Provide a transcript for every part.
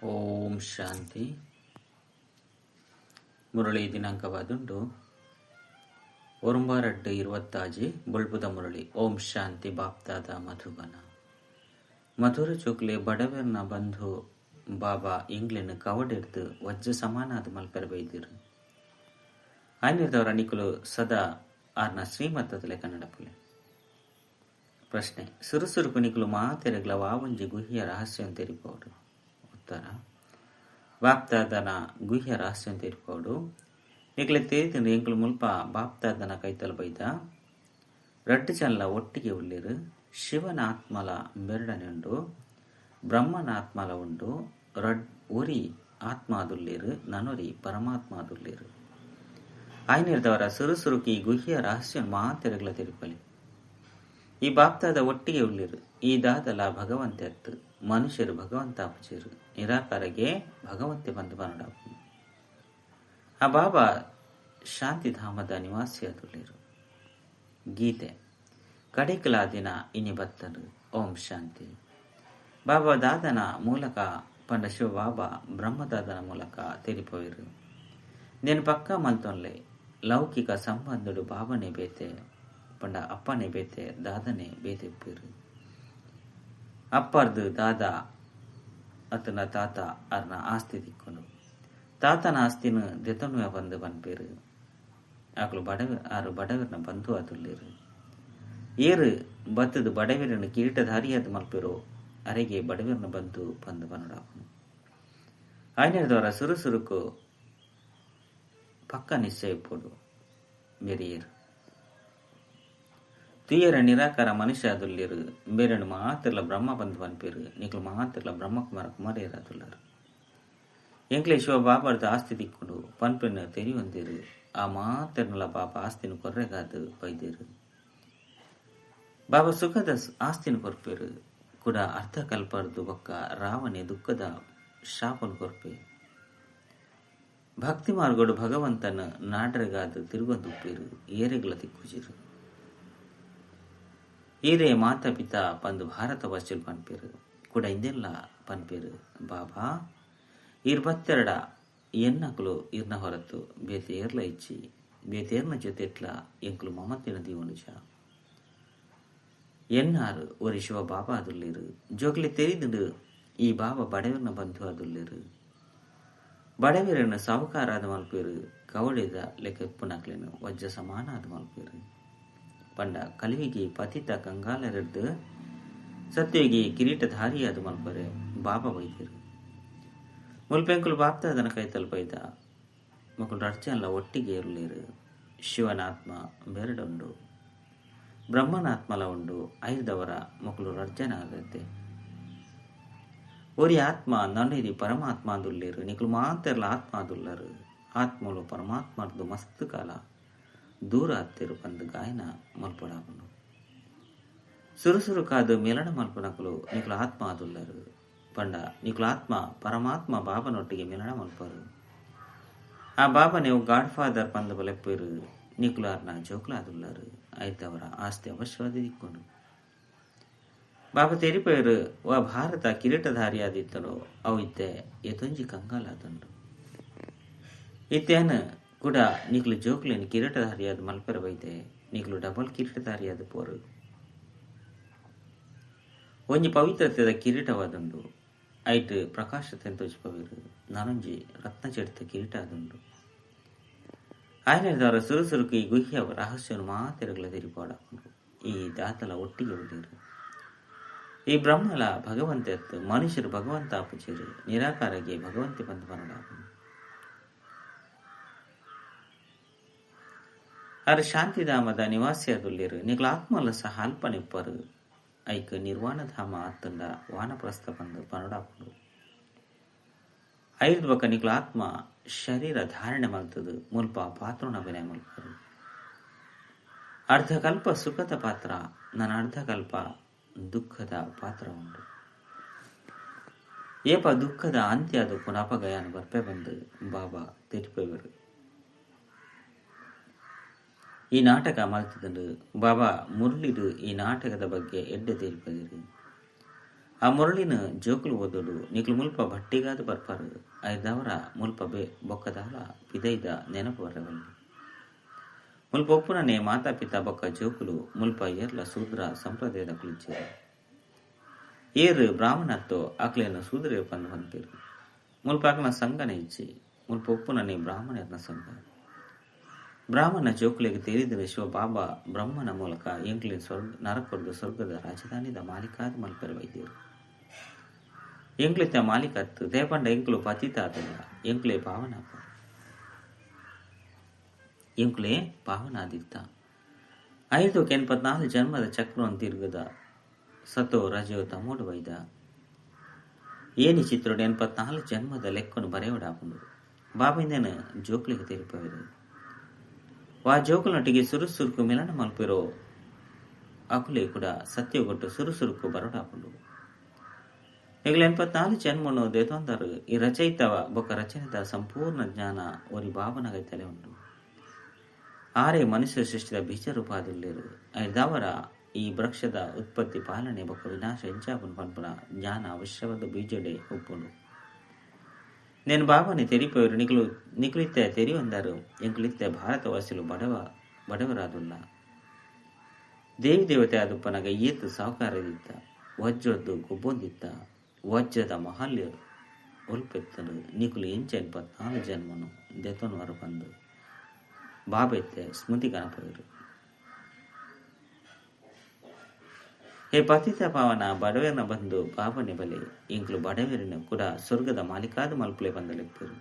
ಓಂ ಶಾಂತಿ. ಮುರಳಿ ದಿನಾಂಕವಾದುಂಡು ಒರುಂಬಾರಡ್ಡು ಇರುವತ್ತಾಜಿ ಬೊಳ್ಪುದ ಮುರಳಿ. ಓಂ ಶಾಂತಿ. ಬಾಪ್ದಾದ ಮಧುಬನ ಮಧುರ ಚೋಕ್ಲೆ ಬಡವೆರ್ನ ಬಂಧು ಬಾಬಾ ಇಂಗ್ಲೆನ್ ಕವಡೆರ್ದು ವಜ್ಜ ಸಮಾನಾದ ಮಲ್ಪೆರ ಬೈದಿರು. ಆಯ್ನಿರ್ದವರ ನಿಕುಲು ಸದಾ ಆರ್ನ ಶ್ರೀಮತ್ತದಲೆ ಕನ್ನಡಪುಲೆ. ಪ್ರಶ್ನೆ: ಸುರುಸುರುಕು ನಿಕುಲು ಮಾತೆರೆಗ್ಲ ವಾವಂಜಿ ಗುಹ್ಯ ರಹಸ್ಯ ತೆರಿಪೋಡು. ಉತ್ತರ: ಬಾಪ್ದಾದನ ಗುಹ್ಯ ರಹಸ್ಯ ತೆರಿಪೋಡು. ನಿಕ್ಲೆ ತೇರಿದ ಎಂಕುಲು ಮುಲ್ಪ ಬಾಪ್ದಾದನ ಕೈತಲ್ ಬೈದ ರಡ್ಡು ಚಲ್ಲ ಒಟ್ಟಿಗೆ ಉಳ್ಳಿರು. ಶಿವನ ಆತ್ಮಲ ಬೆರಡನೆ ಉಂಡು, ಬ್ರಹ್ಮನ ಆತ್ಮಲ ಉಂಡು. ರಡ್ ಒರಿ ಆತ್ಮಾದುಲ್ಲೇರು, ನನೊರಿ ಪರಮಾತ್ಮಾದುಲ್ಲೇರು. ಆಯ್ನಿರ್ದವರ ಸುರುಸುರುಕಿ ಗುಹ್ಯ ರಹಸ್ಯ ಮಾತೆರೆಗ್ಲ ತೆರಿಪಲಿ. ಈ ಬಾಪ್ತಾದ ಒಟ್ಟಿಗೆ ಉಳ್ಳಿರು. ಈ ದಾದಲ ಭಗವಂತೆ ಅತ್ತು, ಮನುಷ್ಯರು ಭಗವಂತ ಅಪಚೇರು. ನಿರಾಕಾರಗೆ ಭಗವಂತೆ ಬಂದು ಬನ್ನಡಾಪು. ಆ ಬಾಬಾ ಶಾಂತಿಧಾಮದ ನಿವಾಸಿಯಾದುಳ್ಳಿರು. ಗೀತೆ ಕಡೆಕಲ ದಿನ ಇನಿ ಬತ್ತನು. ಓಂ ಶಾಂತಿ. ಬಾಬಾ ದಾದನ ಮೂಲಕ ಪಂಡ ಶಿವ ಬಾಬಾ ಬ್ರಹ್ಮದಾದನ ಮೂಲಕ ತೆರಿಪೋಯಿರು. నేను ಪಕ್ಕಾ ಮಲ್ತೊನ್ಲೆ. ಲೌಕಿಕ ಸಂಬಂಧಡು ಬಾಬನೆ ಬೇತೆ ಪಂಡ ಅಪ್ಪನೆ ಬೇತೆ, ದಾದನೆ ಬೇತೆ ಪೇರು. ಅಪ್ಪರ್ದು ದಾದ ಅತನ ತಾತ ಅರ್ನ ಆಸ್ತಿ ದಿಕ್ಕೊಂಡು ತಾತನ ಆಸ್ತಿನ ದೆತೊನ್ವೆ ಬಂದು ಪನ್ಪೇರು. ಆಕಲು ಬಡವ ಆರು ಬಡವರನ ಬಂಧು ಆದುಲ್ಲೇರು. ಏರು ಬತ್ತದು ಬಡವರನ್ನು ಕಿರೀಟಧಾರಿಯಾದ ಮಲ್ಪೇರೋ ಅರೆಗೆ ಬಡವರನ ಬಂಧು ಬಂದು ಬನ್ನಡಾಪನು. ಆಯ್ನದವರ ಸುರುಸುರುಕು ಪಕ್ಕ ನಿಶ್ಚಯ ಪೋಡು ಮೆರಿಯರು. ತುಯರ ನಿರಾಕಾರ ಮನುಷ್ಯ ಅದುಲ್ಲೇರು. ಬೇರನ್ನು ಮಾತ್ರಲ ಬ್ರಹ್ಮ ಬಂಧು ಪನ್ಪೇರು. ನಿಕ್ಲು ಮಾತ್ರಲ ಬ್ರಹ್ಮಕುಮಾರ ಕುಮಾರಿಯರು ಅದುಲ್ಲರು. ಎಂಕ್ಲೆ ಶಿವ ಬಾಬಾರ್ದ ಆಸ್ತಿ ದಿಕ್ಕೊಂಡು ಪನ್ಪೆನ ತೆರಿಯೊಂದಿರು. ಆ ಮಾತ್ರನಲ ಬಾಬಾ ಆಸ್ತಿನ ಕೊರ್ರೆಗಾದು ಬೈದೇರು. ಬಾಬಾ ಸುಖದ ಆಸ್ತಿನ ಕೊರ್ಪೇರು. ಕೂಡ ಅರ್ಧ ಕಲ್ಪರ್ದು ಬೊಕ್ಕ ರಾವಣೆ ದುಃಖದ ಶಾಪನು ಕೊರ್ಪೆ. ಭಕ್ತಿ ಮಾರ್ಗೋಡು ಭಗವಂತನ ನಾಡ್ರೆಗಾದು ತಿರುಗೊಂದುಪ್ಪೇರು. ಏರೆಗ್ಲ ತಿಕ್ಕುಜಿರು. ಏರೇ ಮಾತಾ ಪಿತಾ ಪಂದು ಭಾರತ ವಶಿಲ್ ಪನ್ಪೇರು. ಕೂಡ ಇಂದೆಲ್ಲ ಪನ್ಪೇರು. ಬಾಬಾ ಇರ್ಬತ್ತೆರಡ ಎನ್ನಕುಲು ಇರ್ನ ಹೊರತು ಬೇತೆ ಏರ್ಲ ಇಚ್ಚಿ. ಬೇತೇರ್ನ ಜೊತೆಟ್ಲ ಎಂಕುಲು ಮಮತಿನ ದೀವನುಜ. ಎನ್ನಾರು ಒರಿ ಶಿವ ಬಾಬಾ ಅದುಲ್ಲೇರು. ಜೋಗ್ಲಿ ತೆರಿದುಡು ಈ ಬಾಬಾ ಬಡವರನ ಬಂಧು ಅದುಲ್ಲೇರು. ಬಡವರನ್ನು ಸಾಹುಕಾರ ಆದ ಮಲ್ಪೇರು. ಕವಳಿದ ಲೆಕ್ಕ ಪುನಕ್ಲೇನು ವಜ್ಜ ಸಮಾನ ಆದ ಮಲ್ಪೇರು. ಪಂಡ ಕಲಿವಿಗೆ ಪತಿತ ಕಂಗಾಲರದ್ದು ಸತ್ಯಗೆ ಕಿರೀಟಧಾರಿಯಾದ ಮಲ್ಪರೆ ಬಾಬಾ ವೈದ್ಯರು. ಮುಲ್ಪೆಂಕುಲು ಬಾಪ್ತಾದನ ಕೈತಲ್ ಬೈದ ಮಕ್ಕಳು ರಡ್ಚಲ್ಲ ಒಟ್ಟಿಗೆ ಇರಲೇರು. ಶಿವನ ಆತ್ಮ ಬೆರಡುಂಡು, ಬ್ರಹ್ಮನ ಆತ್ಮಲ ಉಂಡು. ಐದವರ ಮಕ್ಕಳು ರಡ್ಜನ ಆಗತ್ತೆ. ಒರಿ ಆತ್ಮ ನನ್ನಿರಿ ಪರಮಾತ್ಮ ಅದುಲ್ಲೇರು. ನಿಕಲು ಮಾತೆರ್ಲ ಆತ್ಮ ಅದುಲ್ಲರು. ಆತ್ಮಲು ಪರಮಾತ್ಮರ್ದು ಮಸ್ತ್ ಕಾಲ ದೂರ ಹತ್ತಿರು ಬಂದು ಗಾಯನ ಮಲ್ಪಡಾಪನು. ಸುರುಸುರುಕಾದು ಮಿಲನ ಮಲ್ಪನಕಲು ನಿಕಲು ಆತ್ಮ ಅದುಲ್ಲರು. ಪಂಡ ನಿಕಲು ಆತ್ಮ ಪರಮಾತ್ಮ ಬಾಬನೊಟ್ಟಿಗೆ ಮಿಲನ ಮಲ್ಪರು. ಆ ಬಾಬಾ ನೀವು ಗಾಡ್ ಫಾದರ್ ಪಂದು ಬಲೆಪ್ಪೇರು. ನಿಕುಲು ಅರ್ನ ಜೋಕ್ಲ ಅದುಲ್ಲರು. ಐತವರ ಆಸ್ತಿ ಅವಶ್ಯವಾದ ದಿಕ್ಕೊಂಡು ಬಾಬಾ ತೆರಿಪೇರು. ವ ಭಾರತ ಕಿರೀಟಧಾರಿಯಾದಿತ್ತಲೋ ಅವು ಇತ್ತೆ ಎತೊಂಜಿ ಕಂಗಾಲಾದುಂಡು. ಇತ್ತೇನ ಕೂಡ ನಿಕ್ಲು ಜೋಕ್ಲೇನು ಕಿರೀಟಧಾರಿಯಾದ ಮಲ್ಪೆರ ಬೈತೆ. ನಿಕ್ಲು ಡಬಲ್ ಕಿರೀಟಧಾರಿಯಾದ ಪೋರು. ಒಂಜಿ ಪವಿತ್ರತೆದ ಕಿರೀಟವಾದುಂಡು. ಐಟ್ ಪ್ರಕಾಶತೆ ತೋಜಿಪವೇರು. ನಾನೊಂಜಿ ರತ್ನ ಚಡಿತ ಕಿರೀಟ ಆದುಂಡು. ಆಯ್ನದವರ ಸುರುಸುರುಕು ಈ ಗುಹ್ಯ ರಹಸ್ಯವನ್ನು ಮಾತೆರಗಳ ತೆರಿಪಾಡಾಪುಂಡು. ಈ ದಾತಲ ಒಟ್ಟಿಗೆ ಉಳ್ಳೇರು. ಈ ಬ್ರಹ್ಮಲ ಭಗವಂತೆ ಅತ್ತು, ಮನುಷ್ಯರು ಭಗವಂತ ಅಪುಚೇರು. ನಿರಾಕಾರಗೆ ಭಗವಂತೆ ಬಂದು ಬನ್ನಡಾಪುಂಡು. ಆರು ಶಾಂತಿಧಾಮದ ನಿವಾಸಿಯಾದುಲ್ಲೇರು. ನಿಕ್ಲ ಆತ್ಮಲ ಸಹ ಅಲ್ಪ ನಿಪ್ಪರು. ಐಕ್ ನಿರ್ವಾಣಧಾಮ ಅತ್ತಂಡ ವಾನಪ್ರಸ್ಥ ಬಂದು ಪನಡಾಪುಂಡು. ಐದು ಬಕ ನಿಕ್ಲ ಆತ್ಮ ಶರೀರ ಧಾರಣೆ ಮಲ್ತದು ಮುಲ್ಪ ಪಾತ್ರನ ಅಭಿನಯ ಮಲ್ಪರು. ಅರ್ಧಕಲ್ಪ ಸುಖದ ಪಾತ್ರ, ನನ್ನ ಅರ್ಧಕಲ್ಪ ದುಃಖದ ಪಾತ್ರ ಉಂಟು. ಏಪ ದುಃಖದ ಅಂತ್ಯ ಅದು ಪುನಪಗಯಾನ ಬರ್ಪೆ ಬಂದು ಬಾಬಾ ತೆರಿಪೆವರು. ಈ ನಾಟಕ ಮಲ್ತದಂಡು ಬಾಬಾ ಮುರಳಿಡು ಈ ನಾಟಕದ ಬಗ್ಗೆ ಎಡ್ಡೆ ತೆರಿಪದಿರು. ಆ ಮುರಳಿನ ಜೋಕುಲು ಓದೋಡು ನಿಕ್ಲು ಮುಲ್ಪ ಭಟ್ಟಿಗಾದ್ ಬರ್ಪಾರು ಐದವರ ಮುಲ್ಪ ಬೆ ಬೊಕ್ಕದಾಲ ಪಿದೈದ ನೆನಪು ಬರವಲ್ಲಿ ಮುಲ್ಪ ಒಪ್ಪುನನೆ ಮಾತಾ ಪಿತಾ ಬೊಕ್ಕ ಜೋಕುಲು ಮುಲ್ಪ ಏರ್ಲ ಶೂದ್ರ ಸಂಪ್ರದಾಯದ ಕುಲಿಚೇರು ಏರು ಬ್ರಾಹ್ಮಣತ್ವ ಅಕ್ಲೇನ ಶೂದ್ರೇರು ಪಂದು ಪನ್ಪೇರು ಮುಲ್ಪ ಅಕ್ಲನ ಸಂಘನ ಇಜ್ಜಿ ಮುಲ್ಪ ಒಪ್ಪುನನೆ ಬ್ರಾಹ್ಮಣರ್ನ ಸಂಘ ಬ್ರಾಹ್ಮಣ ಜೋಕುಲೆಗ್ ತೆರಿದಿನ ಶಿವ ಬಾಬಾ ಬ್ರಹ್ಮನ ಮೂಲಕ ಎಂಕ್ಲಿನ ಸ್ವರ್ಗ ನರಕೊರ್ದು ಸ್ವರ್ಗದ ರಾಜಧಾನಿದ ಮಾಲೀಕಾದ ಮಲ್ಪೆರೆ ವೈದ್ಯರು ಎಂಕ್ಲಿತ ಮಾಲೀಕತ್ತು ದೇಪಂಡ ಎಂಕ್ಲು ಪತಿತಾದಲ್ಲ ಎಂಕ್ಲೆ ಪಾವನಾಪ ಎಂಕ್ಲೆ ಪಾವನಾದಿತ್ತ 584 ಜನ್ಮದ ಚಕ್ರವನ್ನು ತಿರುಗದ ಸತೋ ರಜೋ ತಮೋಡು ವೈದ ಏನಿ ಚಿತ್ರೋಡು 84 ಜನ್ಮದ ಲೆಕ್ಕನು ಬರೆಯೋಡಾಪುಂಡು ಬಾಬಿಂದನ ಜೋಕ್ಲಿಗೆ ತೆರಿಪವರು ವಾ ಜೋಕುಲನೊಟ್ಟಿಗೆ ಸುರುಸುರುಕು ಮಿಲನ ಮಲ್ಪಿರೋ ಅಕುಲೆ ಕೂಡ ಸತ್ಯಗೊಟ್ಟು ಸುರುಸುರುಕು ಬರೋಡಾಪುಂಡು ನಿಗಲ 84 ಜನ್ಮನು ದೇತೊಂದರು ಈ ರಚಯಿತವ ಬೊಕ್ಕ ರಚನೆದ ಸಂಪೂರ್ಣ ಜ್ಞಾನ ಒರಿ ಬಾಬನಗೈ ತಲೆ ಉಂಡು ಆರೆ ಮನುಷ್ಯ ಸೃಷ್ಟಿದ ಬೀಜ ರೂಪಾದಿಲ್ಲೇರು ಐದವರ ಈ ವೃಕ್ಷದ ಉತ್ಪತ್ತಿ ಪಾಲನೆ ಬೊಕ್ಕ ವಿನಾಶ ಎಂಚಾಪುನ ಪನ್ಪುನ ಜ್ಞಾನ ಅವಶ್ಯವಾದ ಬೀಜಡೆ ಒಪ್ಪುಂಡು నేను ಬಾಬಾని ತೆರಿಪೋಯರು ನಿಕ್ಲು ನಿಕ್ಲಿತ್ತೆ ತೆರಿವಂದರು ಎಂಕ್ಲಿತ್ತೆ ಭಾರತವಾಸಿಲು ಬಡವರಾದುಲ್ಲ ದೇವಿ ದೇವತೆ ಆದುಪ್ಪನಗ ಏತು ಸಾಹುಕಾರದಿತ್ತ ವಜ್ರದ್ದು ಗೊಬ್ಬೊಂದಿತ್ತ ವಜ್ರದ ಮಹಲ್ಯ ಒಲ್ಪೆತ್ತನು ನಿಕುಲು ಎಂಚ 84 ಜನ್ಮನು ದೆತೊನ್ವರ ಬಂದು ಬಾಬೆತ್ತೆ ಸ್ಮೃತಿ ಗಣಪವರು ಹೇ ಪತಿತ ಪಾವನ ಬಡವೇರನ ಬಂದು ಬಾಬನೆ ಬಲೆ ಎಂಕ್ಲು ಬಡವೇರನ ಕೂಡ ಸ್ವರ್ಗದ ಮಾಲೀಕಾದ ಮಲ್ಪಲೆ ಬಂದಲೆಪ್ಪರು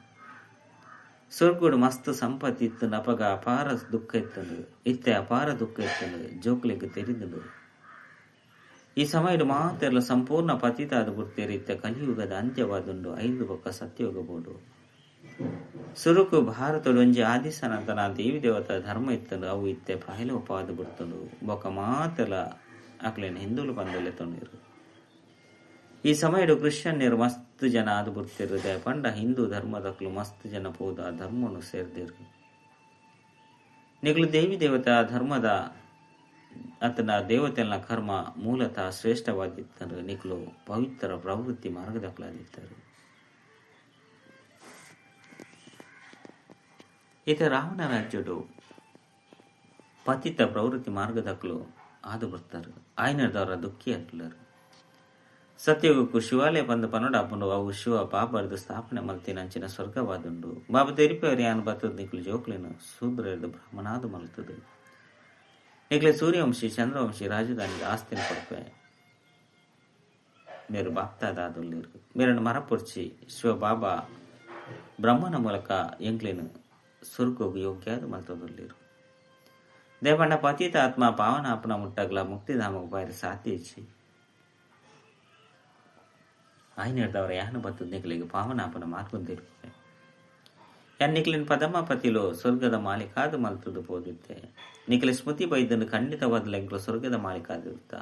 ಸ್ವರ್ಗುಡು ಮಸ್ತ್ ಸಂಪತ್ತಿ ಇತ್ತು ಅಪಗ ಅಪಾರ ದುಃಖ ಇತ್ತಂದು ಇತ್ತೆ ಅಪಾರ ದುಃಖ ಇತ್ತಂದು ಜೋಕ್ಲೆಗ್ ತೆರಿದುಂಡು ಈ ಸಮಯಡು ಮಾತೆಲ್ಲ ಸಂಪೂರ್ಣ ಪತಿತ ಆದ ಬುಡ್ತೇರಿ ಇತ್ತ ಕಲಿಯುಗದ ಅಂತ್ಯವಾದುಂಡು 5 ಬೊಕ್ಕ ಸತ್ಯಯುಗ ಬೋಡು ಸುರುಕು ಭಾರತಡು ಒಂಜಿ ಆದಿ ಸನಾತನ ದೇವಿ ದೇವತಾ ಧರ್ಮ ಇತ್ತಂದು ಅವು ಇತ್ತೆ ಪ್ರಾಯಲೋಪಾದ ಬುಡ್ತಂಡು ಬೊಕ್ಕ ಮಾತೆಲ್ಲ ಅಕ್ಲೇನ ಹಿಂದೂಲು ಪಂದಲೆ ತೊಂದಿರು ಈ ಸಮಯಡು ಕ್ರಿಶ್ಚಿಯನ್ನರು ಮಸ್ತ್ ಜನ ಆದು ಬುಡ್ತಿರು ಪಂಡ ಹಿಂದೂ ಧರ್ಮದಕ್ಲು ಮಸ್ತ್ ಜನ ಪೋದ ಧರ್ಮನು ಸೇರ್ದಿರು ನಿಗ್ಲು ದೇವಿ ದೇವತಾ ಧರ್ಮದ ಆತನ ದೇವತೆನ ಕರ್ಮ ಮೂಲತಃ ಶ್ರೇಷ್ಠವಾಗಿತ್ತಂದ್ರೆ ನಿಕ್ಲು ಪವಿತ್ರ ಪ್ರವೃತ್ತಿ ಮಾರ್ಗದಕ್ಲಾದಿತ್ತಾರೆ ಈತ ರಾವಣ ರಾಜ್ಯಡು ಪತಿತ ಪ್ರವೃತ್ತಿ ಮಾರ್ಗದಕ್ಲು ಆದು ಬರ್ತಾರೆ ಆಯ್ನದವರ ದುಃಖಿ ಅಟ್ಲರು ಸತ್ಯಯುಗಕ್ಕೂ ಶಿವಾಲಯ ಬಂದು ಪನ್ನಡ ಅಪ್ಪನು ಅವು ಶಿವ ಬಾಬರ್ದು ಸ್ಥಾಪನೆ ಮಲ್ತಿನ ಅಂಚಿನ ಸ್ವರ್ಗವಾದುಂಡು ಬಾಬಾ ತೆರಿಪೇರಿ ಯಾನ್ ಬತ್ತದ ನಿಕ್ಲು ಜೋಕ್ಲೇನು ಶೂದ್ರೆರ್ದು ಬ್ರಾಹ್ಮಣಾದು ಮಲ್ತದು ನಿಕ್ಲೆ ಸೂರ್ಯವಂಶಿ ಚಂದ್ರವಂಶಿ ರಾಜಧಾನಿ ಆಸ್ತಿನ ಕೊಡ್ಪೆ ಮೇರು ಬಾಪ್ತಾದಾದುಲ್ಲೇರು ಮೇರನ್ನು ಮರಪೊರ್ಚಿ ಶಿವ ಬಾಬಾ ಬ್ರಹ್ಮನ ಮೂಲಕ ಎಂಕ್ಲೇನು ಸ್ವರ್ಗೋಗು ಯೋಗ್ಯಾದು ಮಲ್ತದುಲ್ಲೇರು ದೇವಣ್ಣ ಪತಿತ ಆತ್ಮ ಪಾವನ ಆಪನ ಮುಟ್ಟಗ್ಲ ಮುಕ್ತಿಧಾಮకు ಬಾರಿ ಸಾಧ್ಯ ಇಚ್ಚಿ ಆಯ್ನೇರ್ದವರ ಯಾನು ಬತ್ತದ ನಿಕ್ಲಿಗೆ ಪಾವನಾಪನ ಮಾರ್ಗೊಂದಿರುತ್ತೆ ಯಾನ್ ನಿಕ್ಲಿನ ಪದಮಪತಿಲು ಸ್ವರ್ಗದ ಮಾಲೀಕಾದ ಮಲ್ತದು ಪೋದಿತ್ತೆ ನಿಕ್ಲೆ ಸ್ಮೃತಿ ಬೈದನ್ನು ಖಂಡಿತವಾದ ಎಂಕ್ಲು ಸ್ವರ್ಗದ ಮಾಲೀಕಾದಿರುತ್ತ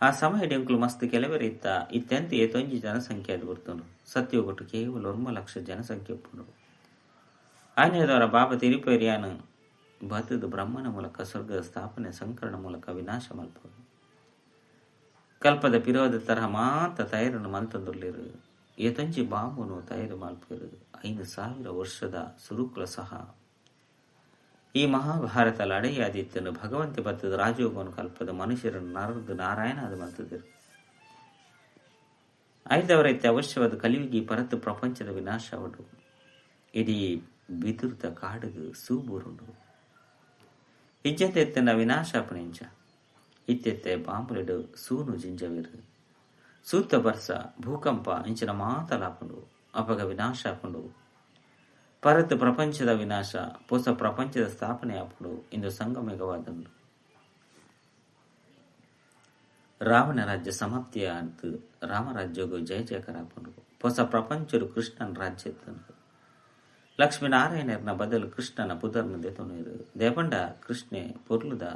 ಆ ಸಮಯ ಎಂಕ್ಲು ಮಸ್ತ್ ಕೆಲವರು ಇತ್ತ ಇತ್ಯಂತ ಏತೊಂಜಿ ಜನಸಂಖ್ಯೆ ಅದು ಬರ್ತುಂಡು ಸತ್ಯಗೊಟ್ಟು ಕೇವಲ 1 ಲಕ್ಷ ಜನಸಂಖ್ಯೆ ಉಪ್ಪುಂಡು ಆಯ್ನೇದವರ ಬಾಬಾ ತಿರುಪೇರಿಯಾನು ಬತ್ತದು ಬ್ರಹ್ಮನ ಮೂಲಕ ಸ್ವರ್ಗದ ಸ್ಥಾಪನೆ ಸಂಕರಣ ಮೂಲಕ ವಿನಾಶ ಮಲ್ಪದು ಕಲ್ಪದ ಪಿರೋದ ತರಹ ಮಾತ ತಯಾರನ್ನು ಮಲ್ತಂದುರ್ಲಿರು ಏತಂಜಿ ಬಾಂಬುನು ತಯಾರು ಮಲ್ಪರು 5000 ವರ್ಷದ ಸುರುಕುಲ ಸಹ ಈ ಮಹಾಭಾರತ ಲಡೆಯಾದಿತ್ತನು ಭಗವಂತ ಬತ್ತದ ರಾಜಯೋಗವನ್ನು ಕಲ್ಪದ ಮನುಷ್ಯರನ್ನು ನರದು ನಾರಾಯಣ ಅದು ಮಲ್ತದಿರು ಐದವರೈತೆ ಅವಶ್ಯವಾದ ಕಲಿಯುಗಿ ಪರತು ಪ್ರಪಂಚದ ವಿನಾಶವಡು ಇಡೀ ಬಿದುರ್ದ ಕಾಡುಗು ಸೂಬೂರುಂಡು ಇಜ್ಜತೆತ್ತನ ವಿನಾಶಾಪನೆಂಚ ಇತ್ತೆತ್ತೆ ಬಾಂಬುಲೆಡು ಸೂನು ಜಿಂಜವಿರು ಸೂತ ಬರ್ಸ ಭೂಕಂಪ ಇಂಚಿನ ಮಾತಲಾಪುಂಡು ಅಪಗ ವಿನಾಶ ಆಪುಂಡು ಪರತು ಪ್ರಪಂಚದ ವಿನಾಶ ಹೊಸ ಪ್ರಪಂಚದ ಸ್ಥಾಪನೆ ಆಪುಂಡು ಇಂದು ಸಂಗಮೇಘವಾದಂಡು ರಾವಣ ರಾಜ್ಯ ಸಮಾಪ್ತಿಯ ರಾಮರಾಜ್ಯಗೂ ಜಯ ಜಯಕರ ಆಪುಂಡು ಹೊಸ ಪ್ರಪಂಚರು ಕೃಷ್ಣನ ರಾಜ್ಯ ಲಕ್ಷ್ಮೀನಾರಾಯಣರ್ನ ಬದಲು ಕೃಷ್ಣನ ಪುದರ್ನ ದೆತೊನೀರು ದೇಪಂಡ ಕೃಷ್ಣೆ ಪೊರ್ಲುದ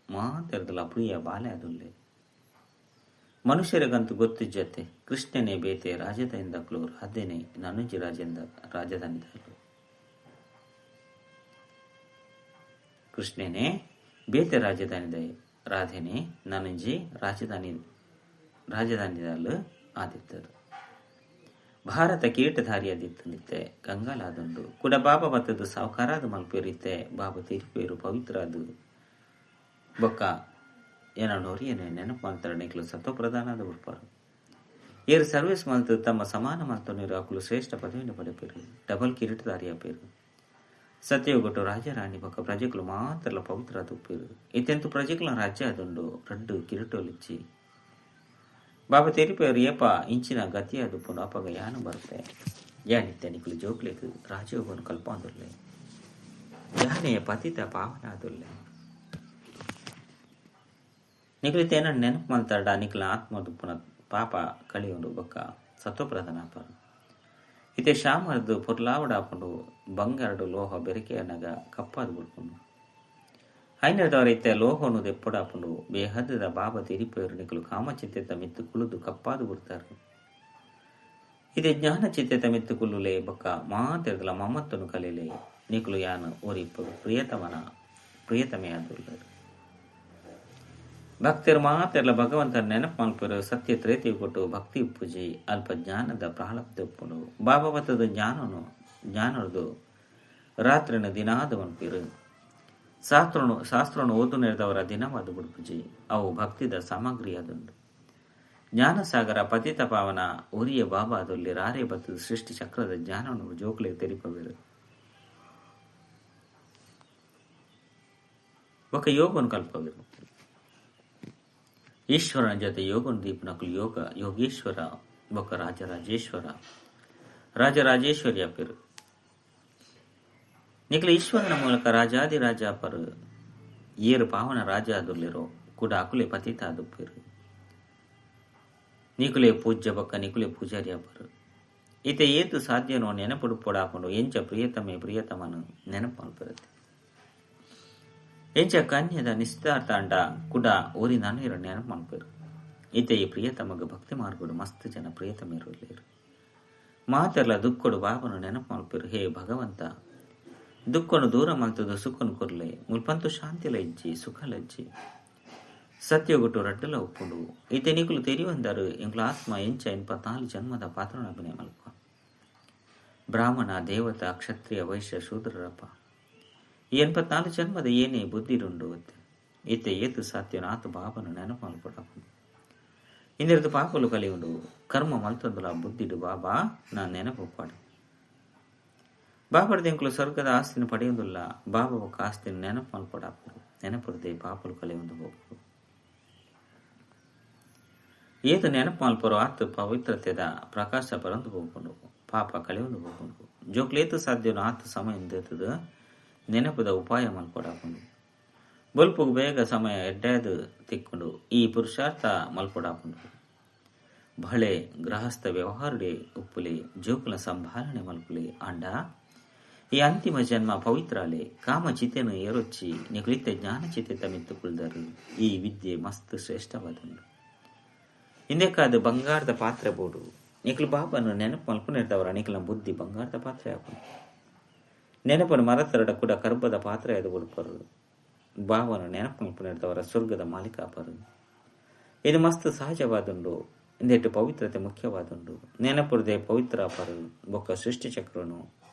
ಮಾತೆರ್ದಲ ಪ್ರಿಯ ಬಾಲೆ ಅದುಲ್ಲೆ ಮನುಷ್ಯರಿಗಂತೂ ಗೊತ್ತಿಜ್ಜತೆ ಕೃಷ್ಣನೇ ಬೇತೆ ರಾಜದಿಂದ ರಾಧೆನೆ ನನುಜಿ ರಾಜೇಂದ್ರ ರಾಜಧಾನಿದಲು ಕೃಷ್ಣನೇ ಬೇತೆ ರಾಜಧಾನಿದ ರಾಧೆನೆ ನನುಂಜಿ ರಾಜಧಾನಿ ರಾಜಧಾನಿದಾಲ್ ಆದಿತ್ತರು. ಭಾರತ ಕಿರೀಟಧಾರಿಯಾದಿತ್ತನಿತ್ತೆ ಕಂಗಾಲಾದುಂಡು. ಕುಡ ಬಾಬಾ ಬತ್ತದು ಸಾವುಕಾರಾದ ಮಲ್ಪೇರಿತ್ತೆ ಬಾಬಾ ತೀರ್ಪೇರು ಪವಿತ್ರಾದು ಬೊಕ್ಕ ಏನೋರಿಯನೆ ನೆನಪು ಮಲ್ತರ ನಿಕ್ಲು ಸತ್ವಪ್ರಧಾನಾದ ಉಡ್ಪಾರು. ಏರು ಸರ್ವಿಸ್ ಮಲ್ತು ತಮ್ಮ ಸಮಾನ ಮಲ್ತೊನಿರು ಅಕುಲು ಶ್ರೇಷ್ಠ ಪದವಿಯನ್ನು ಪಡೆಪೇರು. ಡಬಲ್ ಕಿರೀಟಧಾರಿಯ ಪೇರು. ಸತ್ಯಯುಗಟ್ಟು ರಾಜರಾಣಿ ಬೊಕ್ಕ ಪ್ರಜೆಗಳು ಮಾತ್ರಲ ಪವಿತ್ರ ತುಪ್ಪೇರು. ಇತ್ತೆಂತು ಪ್ರಜೆಗಳ ರಾಜ್ಯ ಅದುಂಡು ರಡ್ಡು ಕಿರೀಟೊಲಿಚ್ಚಿ. ಬಾಬಾ ತೆರಿಪೇರು ಏಪ ಇಂಚಿನ ಗತಿಯಾದುಪ್ಪುಂಡು ಅಪಗ ಯಾನು ಬರ್ತೆ. ಯಾನಿತ್ತೆ ನಿಕುಲು ಜೋಕ್ಲೆಗ್ ರಾಜಯೋಗನು ಕಲ್ಪಾಂದುಲ್ಲೆ. ಯಾನೇ ಪತಿತ ಪಾವನಾದುಲ್ಲೆ. ನಿಕುಲಿತೇನ ನೆನಪು ಮಲ್ತಾಡ ನಿಕುಲ ಆತ್ಮದುಪ್ಪುನ ಪಾಪ ಕಳಿಯುಂಡು ಬೊಕ್ಕ ಸತ್ವಪ್ರಧಾನ ಅಪರು. ಇತ್ತೆ ಶಾಮರ್ದು ಪೊರ್ಲಾವಡಾಪುಂಡು ಬಂಗಾರಡು ಲೋಹ ಬೆರಕೆಯನಗ ಕಪ್ಪಾದು ಬುಡ್ಪುಂಡು. ಐನದವರ ಇತ್ತೆ ಲೋಹನು ದೆಪ್ಪಡಾಪುಂಡು. ಬೇಹದ್ದದ ಬಾಬಾ ತೆರಿಪೇರು ನಿಕುಲು ಕಾಮಚಿತ್ತೆತ ಮಿತ್ತು ಕುಳುದು ಕಪ್ಪಾದು ಬಿಡ್ತಾರೆ. ಇದೇ ಜ್ಞಾನ ಚಿತ್ತೆತ ಮಿತ್ತು ಕುಲ್ಲುಲೆ ಬೊಕ್ಕ ಮಾತೆರ್ದಲ ಮಮತ್ತನು ಕಲಿಲೆ ನಿಕುಲು ಯಾನು ಒರಿ ಪ್ರಿಯತಮನ ಪ್ರಿಯತಮೆಯಾದುಲ್ಲರು. ಭಕ್ತರು ಮಾತೆರ್ಲ ಭಗವಂತನ ನೆನಪು ಮಲ್ಪರು. ಸತ್ಯ ತ್ರೇತಿ ಕೊಟ್ಟು ಭಕ್ತಿ ಪೂಜೆ ಅಲ್ಪ ಜ್ಞಾನದ ಪ್ರಾಳಬ್ಧ ಉಪ್ಪುಂಡು. ಬಾಬಾ ಬತ್ತದ ಜ್ಞಾನನು ಜ್ಞಾನದು ರಾತ್ರಿನ ದಿನಾದ ಮನ್ಪಿರು. ಶಾಸ್ತ್ರನು ಓದು ನೆರೆದವರ ದಿನವಾದ ಬಿಡ್ಪುಜಿ. ಅವು ಭಕ್ತಿದ ಸಾಮಗ್ರಿ ಅದುಂಡು. ಜ್ಞಾನಸಾಗರ ಪತಿತ ಪಾವನ ಒರಿಯ ಬಾಬಾ ಅದೊಲ್ಲಿ ರಾರೇ ಬತ್ತದ ಸೃಷ್ಟಿ ಚಕ್ರದ ಜ್ಞಾನವನ್ನು ಜೋಕ್ಲೆ ತೆರಿಪವೇರು. ఒక ಯೋಗವನ್ನು ಕಲ್ಪವೇರು. ಈಶ್ವರನ ಜೊತೆ ಯೋಗನು ದೀಪನಕುಲು ಯೋಗ ಯೋಗೇಶ್ವರ ಬೊಕ್ಕ ರಾಜರಾಜೇಶ್ವರ ರಾಜರಾಜೇಶ್ವರಿಯ ಪೇರು. ನಿಖಿಲ ಈಶ್ವರನ ಮೂಲಕ ರಾಜಾದಿ ರಾಜ ಪರು ಏರು ಪಾವನ ರಾಜ ಅದುಲ್ಲಿರೋ ಕೂಡ ಅಕುಲೆ ಪತಿತ ಅದುಪ್ಪೇರು. ನಿಕುಲೆ ಪೂಜ್ಯ ಬೊಕ್ಕ ನಿಕುಲೆ ಪೂಜಾರಿಯ ಪರು. ಇತೆ ಏತು ಸಾಧ್ಯನೋ ನೆನಪುಡು ಪೊಡಾಪುಂಡು. ಎಂಚ ಪ್ರಿಯತಮೆ ಪ್ರಿಯತಮನು ನೆನಪು ಮಲ್ಪರುತ್ತೆ. ಎಂಚ ಕನ್ಯದ ನಿಶ್ಚಿತಾರ್ಥ ಅಂಡ ಕುಡ ಓರಿ ನಾನು ನೆನಪು ಮಲ್ಪೇರು. ಇತೆ ಈ ಪ್ರಿಯತಮಗ ಭಕ್ತಿ ಮಾರ್ಗಡು ಮಸ್ತ್ ಜನ ಪ್ರಿಯತಮೇರುಲ್ಲೇರು. ಮಾತೆರ್ಲ ದುಕ್ಕೊಡು ಬಾಬನು ನೆನಪು ಮಲ್ಪೇರು. ಹೇ ಭಗವಂತ, ದುಕ್ಕೊನು ದೂರ ಮಲ್ತದು ಸುಖನು ಕೊರ್ಲೆ. ಮುಲ್ಪಂತು ಶಾಂತಿಲ ಇಜ್ಜಿ ಸುಖ ಲಜ್ಜಿ ಸತ್ಯಗುಟ್ಟು ರಡ್ಡಲ ಉಪ್ಪುಂಡು. ಇತೆ ನಿಕುಲು ತೆರಿವಂದರು ಎಂಕ್ಲ ಆತ್ಮ ಎಂಚ 84 ಜನ್ಮದ ಪಾತ್ರನ ಅಭಿನಯ ಮಲ್ಪ. ಬ್ರಾಹ್ಮಣ ದೇವತಾ ಕ್ಷತ್ರಿಯ ವೈಶ್ಯ ಶೂದ್ರರಪ್ಪ ಈ 84 ಜನ್ಮದ ಏನೇ ಬುದ್ಧಿರುಂಡು ಇತ್ತೆ ಏತು ಸಾತ್ಯನ ಆತು ಬಾಬನು ನೆನಪು ಮಲ್ಪಡಾಪುಂಡು. ಇಂದಿರದು ಪಾಪಲು ಕಲಿಯುಂಡು. ಕರ್ಮ ಮಲ್ತೊಂದುಲ ಬುದ್ಧಿಡು ಬಾಬಾ ನಾ ನೆನಪು ಪಾಡು. ಬಾಬಡ್ದ ಎಂಕುಲು ಸ್ವರ್ಗದ ಆಸ್ತಿನ ಪಡೆಯುವುದಿಲ್ಲ. ಬಾಬಾ ಒಕ್ಕ ಆಸ್ತಿನ ನೆನಪು ಮಲ್ಪಡಾಪುಂಡು. ನೆನಪುರದೆ ಪಾಪಲು ಕಲಿಯುವುದು ಹೋಗ್ಬೋದು. ಏತು ನೆನಪು ಮಲ್ಪರು ಆತು ಪವಿತ್ರತೆದ ಪ್ರಕಾಶ ಬರಂದು ಹೋಗ್ಕೊಂಡು ಪಾಪ ಕಳೆಯುವುದು ಹೋಗ್ಕೊಂಡು. ಜೋಕ್ಲೇತು ಸಾಧ್ಯನೋ ಆತು ಸಮಯ ನೆನಪದ ಉಪಾಯ ಮಲ್ಪಡಾಪುಂಡು. ಬೊಲ್ಪುಗು ಬೇಗ ಸಮಯ ಎಡ್ಡಾದು ತಿಕ್ಕೊಂಡು ಈ ಪುರುಷಾರ್ಥ ಮಲ್ಪಡಾಪುಂಡು. ಬಹಳೆ ಗೃಹಸ್ಥ ವ್ಯವಹಾರಡೆ ಉಪ್ಪುಲೆ ಜೋಕುಲ ಸಂಭಾಲನೆ ಮಲ್ಪುಲೆ. ಆಂಡ ಈ ಅಂತಿಮ ಜನ್ಮ ಪವಿತ್ರಾಲೆ ಕಾಮ ಚಿತೆನು ಏರೊಚ್ಚಿ ನಿಕುಲಿತ ಜ್ಞಾನ ಚಿತೆ ತಮಿತ್ತುಕುಳ್ದರು. ಈ ವಿದ್ಯೆ ಮಸ್ತ್ ಶ್ರೇಷ್ಠವಾದುಂಡು. ಇಂದೆಕಾದ ಬಂಗಾರದ ಪಾತ್ರೆ ಬೋಡು. ನಿಕುಲು ಬಾಬನು ನೆನಪು ಮಲ್ಪುನಿರ್ದವರ ನಿಕುಲ ಬುದ್ಧಿ ಬಂಗಾರದ ಪಾತ್ರೆ ಆಪುಂಡು. ನೆನಪನು ಮರತರಡ ಕೂಡ ಕರ್ಬದ ಪಾತ್ರೆ ಅದು ಕೊಡ್ಪರು. ಬಾವನು ನೆನಪು ಮಲ್ಪುನಿರ್ದವರ ಸ್ವರ್ಗದ ಮಾಲೀಕ ಆಪರು. ಇದು ಮಸ್ತ್ ಸಹಜವಾದುಂಡು. ಇಂದೆಟ್ಟು ಪವಿತ್ರತೆ ಮುಖ್ಯವಾದುಂಡು. ನೆನಪುರದೆ ಪವಿತ್ರ ಆಪರು. ಬೊಕ್ಕ ಸೃಷ್ಟಿ ಚಕ್ರನು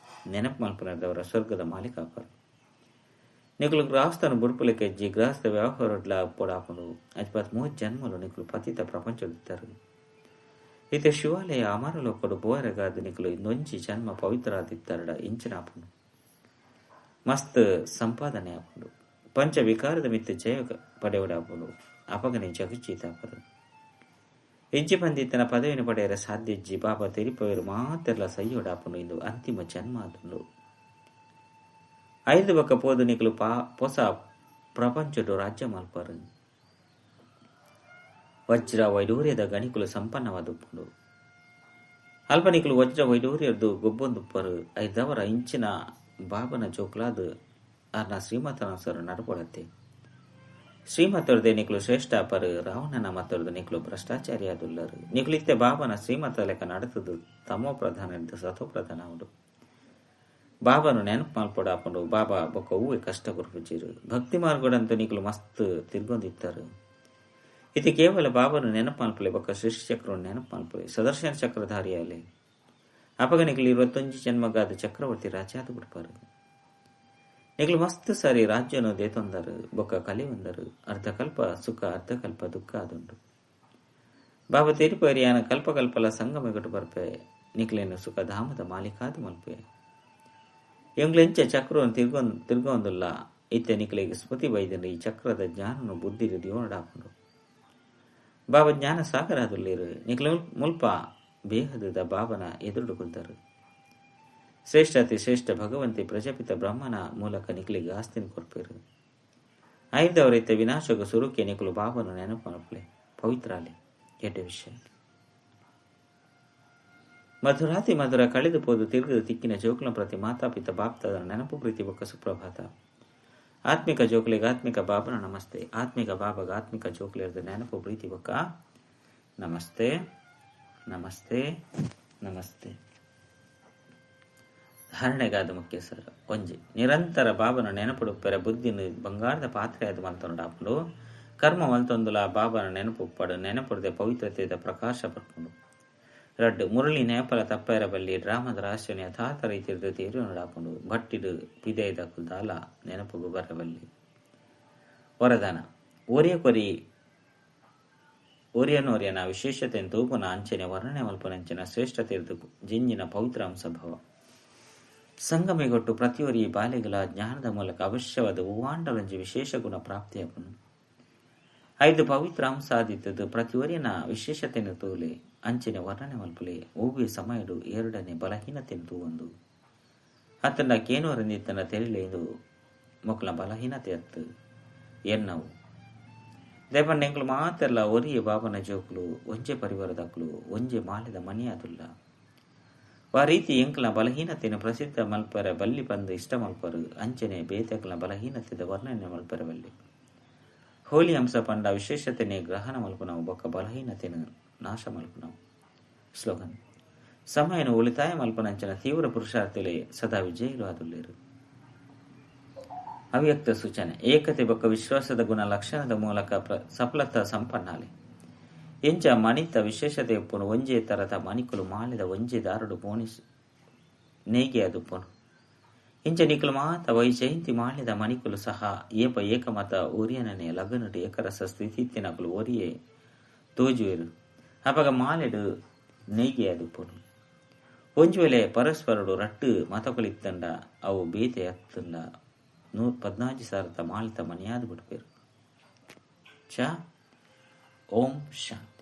ನೆನಪು ಮಲ್ಪುನಿರ್ದವರ ಸ್ವರ್ಗದ ಮಾಲೀಕ ಆಪರು. ನಿಕುಲು ಗೃಹಸ್ಥನು ಬುಡ್ಪುಲೆ ಕೆಜ್ಜಿ ಗೃಹಸ್ಥ ವ್ಯವಹಾರಡ್ಲ ಪೊಡಾಪುಂಡು. ಅಜ್ಪಾತ್ 30 ಜನ್ಮಲು ನಿಕುಲು ಪತಿತ ಪ್ರಪಂಚದಿತ್ತರು. ಇತ್ತೆ ಶಿವಾಲಯ ಅಮರಲೋಕಡು ಬೋಯರಗಾದ ನಿಕುಲು ಇನ್ನೊಂಜಿ ಜನ್ಮ ಪವಿತ್ರಾದಿತ್ತರಡ ಇಂಚಿನ ಆಪುಂಡು. ಮಸ್ತ್ ಸಂಪಾದನೆ ಆಪುಂಡು. ಪಂಚ ವಿಕಾರದ ಮಿತ್ತು ಜಯ ಪಡೆಯುಡಾಪುಂಡು. ಅಪಗನೆ ಜಗಜ್ಜೀತಾಪರು. ಹೆಜ್ಜೆ ಬಂದಿತ್ತನ ಪದವಿನ ಪಡೆಯರ ಸಾಧ್ಯ ಇಜ್ಜಿ. ಬಾಬಾ ತೆರಿಪವರು ಮಾತೆಲ್ಲ ಸೈಯೋಡಾಪುಂಡು. ಇಂದು ಅಂತಿಮ ಜನ್ಮ ಆದುಂಡು. 5 ಬಕ್ಕ ಪೋದು ನಿಕುಲು ಪೊಸ ಪ್ರಪಂಚಡು ರಾಜ್ಯ ಮಲ್ಪರು. ವಜ್ರ ವೈಡೂರ್ಯದ ಗಣಿಕುಲು ಸಂಪನ್ನವಾದುಪ್ಪುಂಡು. ಅಲ್ಪ ನಿಕುಲು ವಜ್ರ ವೈಡೂರ್ಯದ್ದು ಗೊಬ್ಬೊಂದುಪ್ಪರು. ಐದವರ ಇಂಚಿನ ಬಾಬನ ಜೋಕ್ಲಾದು ಆರ್ನ ಶ್ರೀಮತನ ಸರು ನಡಪಡತ್ತೆ. ಶ್ರೀಮತರದೆ ನಿಕುಲು ಶ್ರೇಷ್ಠ ಪರು. ರಾವಣನ ಮತರದು ನಿಕುಲು ಭ್ರಷ್ಟಾಚಾರಿ ಆದುಲ್ಲರು. ನಿಕುಲು ಇತ್ತೆ ಬಾಬನ ಶ್ರೀಮತ ಲೆಕ್ಕ ನಡತದು ತಮೋ ಪ್ರಧಾನ ಸತೋ ಪ್ರಧಾನ ಉಂಡು. ಬಾಬನು ನೆನಪು ಮಲ್ಪೊಡಾಪುಂಡು. ಬಾಬಾ ಬೊಕ್ಕ ಹೂವೆ ಕಷ್ಟ ಕೊರ್ಪುಜೀರು. ಭಕ್ತಿ ಮಾರ್ಗಡಂತೂ ನಿಕುಲು ಮಸ್ತ್ ತಿರ್ಗೊಂದಿತ್ತಾರೆ. ಇದು ಕೇವಲ ಬಾಬನು ನೆನಪು ಮಲ್ಪಲೆ ಬೊಕ್ಕ ಸೃಷ್ಟಿ ಚಕ್ರವನ್ನು ನೆನಪು ಮಲ್ಪಲೆ ಸದರ್ಶನ ಚಕ್ರಧಾರಿಯಾಲೆ ಅಪಗ ನಿಕಲು 21 ಜನ್ಮಗಾದ ಚಕ್ರವರ್ತಿ ರಾಜಾದ ಬಿಡ್ಪಾರು. ನಿಕಲು ಮಸ್ತ್ ಸಾರಿ ರಾಜ್ಯನು ದೇತೊಂದರು ಬೊಕ್ಕ ಕಲಿ ಒಂದರು ಅರ್ಧಕಲ್ಪ ಸುಖ ಅರ್ಧಕಲ್ಪ ದುಃಖ ಆದುಂಡು. ಬಾಬಾ ತೆರಿಪರಿಯಾನ ಕಲ್ಪಕಲ್ಪಲ ಸಂಗಮಗಟ್ಟು ಬರ್ಪೆ ನಿಕ್ಲೇನು ಸುಖ ಧಾಮದ ಮಾಲೀಕಾದ ಮಲ್ಪೆ ಎಂಗ್ಲೆಂಚ ಚಕ್ರವನ್ನು ತಿರ್ಗೊಂದುಲ್ಲ ಇತ್ತೆ ನಿಕ್ಲೆಗೆ ಸ್ಮೃತಿ ಬೈದಂಡ ಈ ಚಕ್ರದ ಜ್ಞಾನನು ಬುದ್ಧಿ ದಿಯೋಡಾಪುಂಡು. ಬಾಬಾ ಜ್ಞಾನ ಸಾಗರಾದುಲ್ಲೇರು ನಿಕ್ಲೆ ಮುಲ್ಪ ಬೇಹದ ಬಾಬನ ಎದುರುಡು ಕುಲ್ತಾರು. ಶ್ರೇಷ್ಠ ಅತಿ ಶ್ರೇಷ್ಠ ಭಗವಂತಿ ಪ್ರಜಾಪಿತ ಬ್ರಹ್ಮನ ಮೂಲಕ ನಿಕ್ಲಿಗೆ ಆಸ್ತಿನ ಕೊರ್ಪೇರು. ಐದವರೈತ ವಿನಾಶಗ ಸುರುಕೆ ನಿಕಲು ಬಾಬನ ನೆನಪು ಮಲ್ಪಲೆ ಪವಿತ್ರಾಲೆ ಎಡ್ಡೆ ವಿಷಯ. ಮಧುರಾತಿ ಮಧುರ ಕಳೆದು ಪೋದು ತಿರುಗದು ತಿಕ್ಕಿನ ಜೋಕುಲ ಪ್ರತಿ ಮಾತಾಪಿತ ಬಾಪ್ತಾದರ ನೆನಪು ಪ್ರೀತಿ ಬೊಕ್ಕ ಸುಪ್ರಭಾತ. ಆತ್ಮಿಕ ಜೋಕುಲಿಗೆ ಆತ್ಮಿಕ ಬಾಬನ ನಮಸ್ತೆ. ಆತ್ಮಿಕ ಬಾಬಗ ಆತ್ಮಿಕ ಜೋಕುಲಿರದ ನೆನಪು ಪ್ರೀತಿ ಬೊಕ್ಕ ನಮಸ್ತೆ ನಮಸ್ತೆ ನಮಸ್ತೆ. ಧಾರಣೆಗಾದ ಮುಖ್ಯ ಸರ್ ಒಂಜಿ ನಿರಂತರ ಬಾಬನ ನೆನಪುಡುಪ್ಪೆರ ಬುದ್ಧಿನ ಬಂಗಾರದ ಪಾತ್ರೆ ಅದು ಮಲ್ತೊಂಡಾಪುಂಡು. ಕರ್ಮ ಮಲ್ತೊಂದುಲ ಬಾಬನ ನೆನಪುಪ್ಪಡು ನೆನಪುಡದೆ ಪವಿತ್ರತೆದ ಪ್ರಕಾಶ ಬರ್ಪುಂಡು. ರಡ್ಡು ಮುರಳಿ ನೇಪಲ ತಪ್ಪೆರ ಬಲ್ಲಿ ಡ್ರಾಮದ ರಹಸ್ಯನ ಯಥಾರ್ಥ ರೀತಿಯದ ತೀರು ಭಟ್ಟಿಡು ಪಿದೈದ ಕುಲ್ದಾಲ ನೆನಪುಗು ಬರಬಲ್ಲಿ. ವರದಾನ ಒರಿಯ ಕೊರಿ ಒರಿಯನೋರಿಯನ ವಿಶೇಷತೆಯನ್ನು ತೂಪುನ ಅಂಚನೆ ವರ್ಣನೆ ಮಲ್ಪನಂಚಿನ ಶ್ರೇಷ್ಠತೆಯದು ಜಿಂಜಿನ ಪವಿತ್ರ ಅಂಶಭವ. ಸಂಗಮಿಗೊಟ್ಟು ಪ್ರತಿಯೊರಿ ಬಾಲೆಗಳ ಜ್ಞಾನದ ಮೂಲಕ ಅವಶ್ಯವಾದ ಹೂವಾಂಡಲಂಜಿ ವಿಶೇಷ ಗುಣ ಪ್ರಾಪ್ತಿಯಾಪುನು. ಐದು ಪವಿತ್ರ ಅಂಶ ಆದಿತ್ತದ್ದು ಪ್ರತಿಯೊರಿಯನ ವಿಶೇಷತೆಯನ್ನು ತೂಲೆ ಅಂಚನೆ ವರ್ಣನೆ ಮಲ್ಪಲೆ ಓವಿ ಸಮಯಡು ಎರಡನೇ ಬಲಹೀನತೆಯನ್ನು ತೂವೊಂದು ಅತ್ತಂಡ ಕೇನುವರಂದಿತ್ತನ ತೆರಿಲೆ ಇದು ಮೊಕ್ಕಲ ಬಲಹೀನತೆ ಅತ್ತು ಎನ್ನವು. ದೇಪಣ್ಣೆಂಕುಲು ಮಾತೆಲ್ಲ ಒರಿಯ ಬಾಬನ ಜೋಕುಲು ಒಂಜೆ ಪರಿವಾರದಕ್ಕಲು ಒಂಜೆ ಮಾಲೆದ ಮನೆಯಾದುಲ್ಲ. ಆ ರೀತಿ ಎಂಕಲ ಬಲಹೀನತೆಯನ್ನು ಪ್ರಸಿದ್ಧ ಮಲ್ಪರ ಬಲ್ಲಿ ಪಂದು ಇಷ್ಟ ಮಲ್ಪರು ಅಂಚನೆ ಬೇತೆಕಲ ಬಲಹೀನತೆದ ವರ್ಣನೆ ಮಲ್ಪರ ಬಲ್ಲಿ. ಹೋಲಿ ಅಂಶ ಪಂಡ ವಿಶೇಷತೆನೆ ಗ್ರಹಣ ಮಲ್ಪನವು ಬೊಕ್ಕ ಬಲಹೀನತೆಯನ್ನು ನಾಶ ಮಲ್ಪನವು. ಸ್ಲೋಗನ್ ಸಮಯನು ಉಳಿತಾಯ ಮಲ್ಪನಂಚನ ತೀವ್ರ ಪುರುಷಾರ್ಥಿಲೆ ಸದಾ ವಿಜಯರು ಆದುಲ್ಲೇರು. ಅವ್ಯಕ್ತ ಸೂಚನೆ ಏಕತೆ ಬೊಕ್ಕ ವಿಶ್ವಾಸದ ಗುಣ ಲಕ್ಷಣದ ಮೂಲಕ ಸಫಲತ ಸಂಪನ್ನಾಲೆ. ಎಂಚ ಮಣಿತ ವಿಶೇಷತೆ ಉಪ್ಪುನು ಒಂಜೇ ತರದ ಮಣಿಕುಲು ಮಾಲಿದ ಒಂಜೆ ದಾರುಡು ಪೋಣಿಸ್ ನೇಗೆ ಅದುಪ್ಪುನು. ಇಂಚ ನಿಕುಲು ಮಾತ ವೈಜಯಂತಿ ಮಾಲಿದ ಮಣಿಕುಲು ಸಹ ಏಪ ಏಕಮತ ಒರಿಯನನೆ ಲಗನಡು ಏಕರಸ ಸ್ಥಿತಿನಕುಲು ಒರಿಯೇ ತೋಜುವೆರು. ಅಪಗ ಮಾಲೆಡು ನೇಗೆ ಅದುಪ್ಪುನು. ಒಂಜು ವೇಳೆ ಪರಸ್ಪರಡು ರಟ್ಟು ಮತಕುಲಿತ್ತಂಡ ಅವು ಬೇತೆ ಅತ್ತಂಡ 114 ಸಾವಿರದ ಮಾಲಿತ ಮನೆಯಾದ ಬಿಡ್ಪೇರು. ಚ ಓಂ ಶಾಂತಿ.